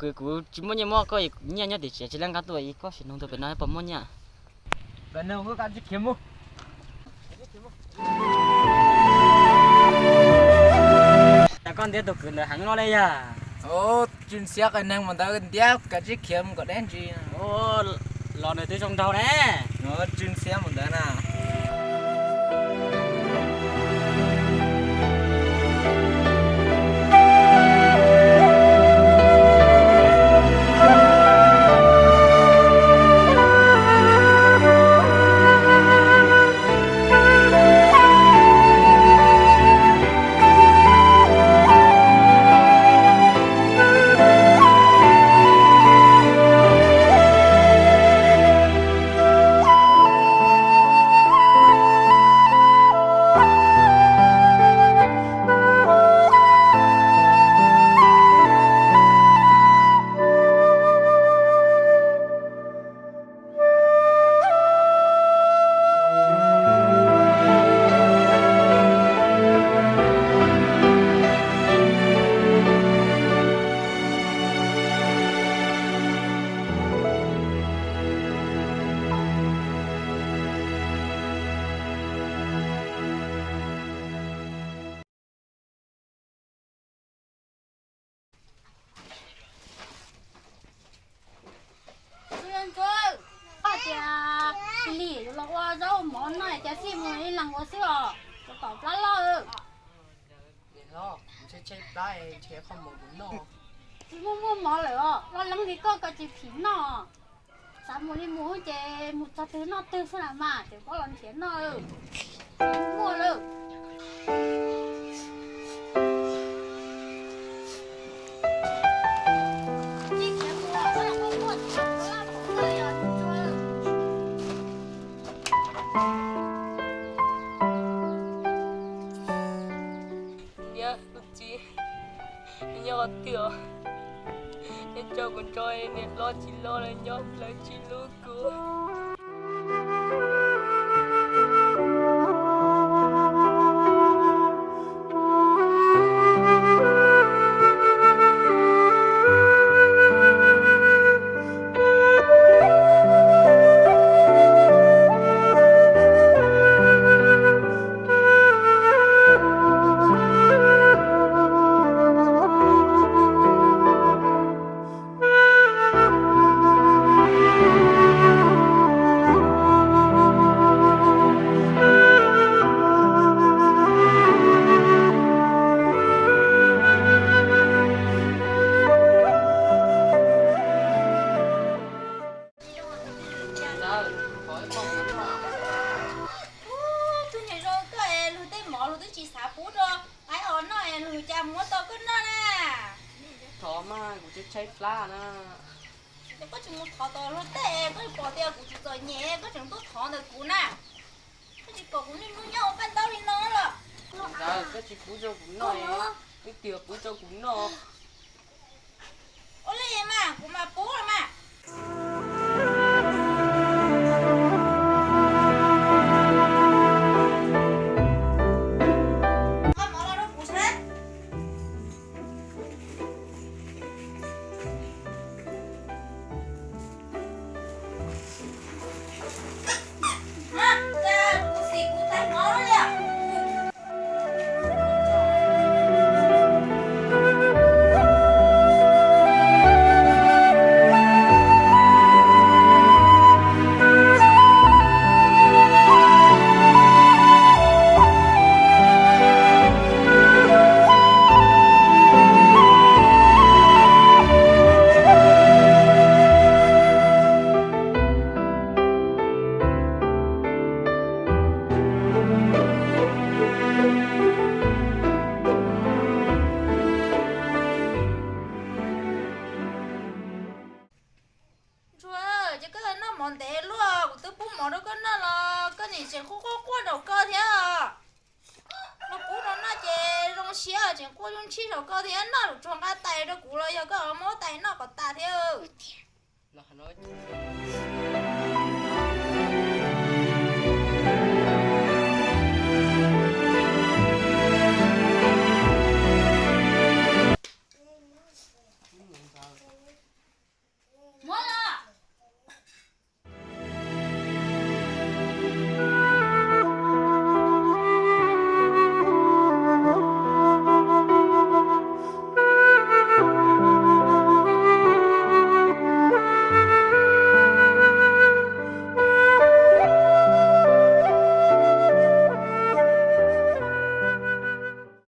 Kuv, kuv tsis muaj nyiaj muab koj, nyiaj nyob tim tsev tsis leej nqa tuaj, koj sim nug tus pem no puas muaj nyiaj. Cas koj ntiab tus kwv ntawd heev no li yog? Tsw xiab qias neeg mas ntawd ntiab kav tsib khiav mus kom deb ntsis. Los nws twb zoo nraug ne. Tsw xiab mus ntawd na. Ntsuag, koj tias lig yuav los ua zaub mov noj cas xij mus ib leeg ua xwb os, tom plab loj. Tsis muaj muaj mov lawm os, loj leeb li koj koj tsis phim noj. Xav mus li mus ces mus txog twg noj twg xwb na mas, tseem pab los nrhiav noj. Tsis muaj lawm. Niam, kuv txiv, neb nyob qhov twg os? Neb tso kuv nrog niam hlob txiv hlob lawv nyob, lawv tsis hlub kuv. Ub, tug niam zoo koj es luag tej mov luag twb tsis xav pub rau qaib os noj es luag cas muab tau koj noj na. Thov mas kuv tshaib tshaib plab na. Ces koj tsis mus thov tom luag tej, koj pom tias kuv tsis txom nyem koj tseem tuaj thov ntawm kuv na. Koj tsis pom kuv niaj hnub nyob ua paj ntaub li no los? Ntxawm, koj tsis pub rau kuv noj, ib tiam pub rau kuv noj. Ua li mas kuv mam pub los mas. Nqa mov los rau kuv saib. Cas kuv xim kuv tag mov li os. Ntsuag, ces koj noj mov ntev luaj, kuv twb pub mov rau koj noj los koj nim tseem quaj quaj quaj nraum ko thiab. Los pub rau noj ces zoo siab tseem quaj zoo ntsij nraum ko thiab, noj lus tsuag nqa tais rau kuv los yog koj muab tais noj kom tas thiab.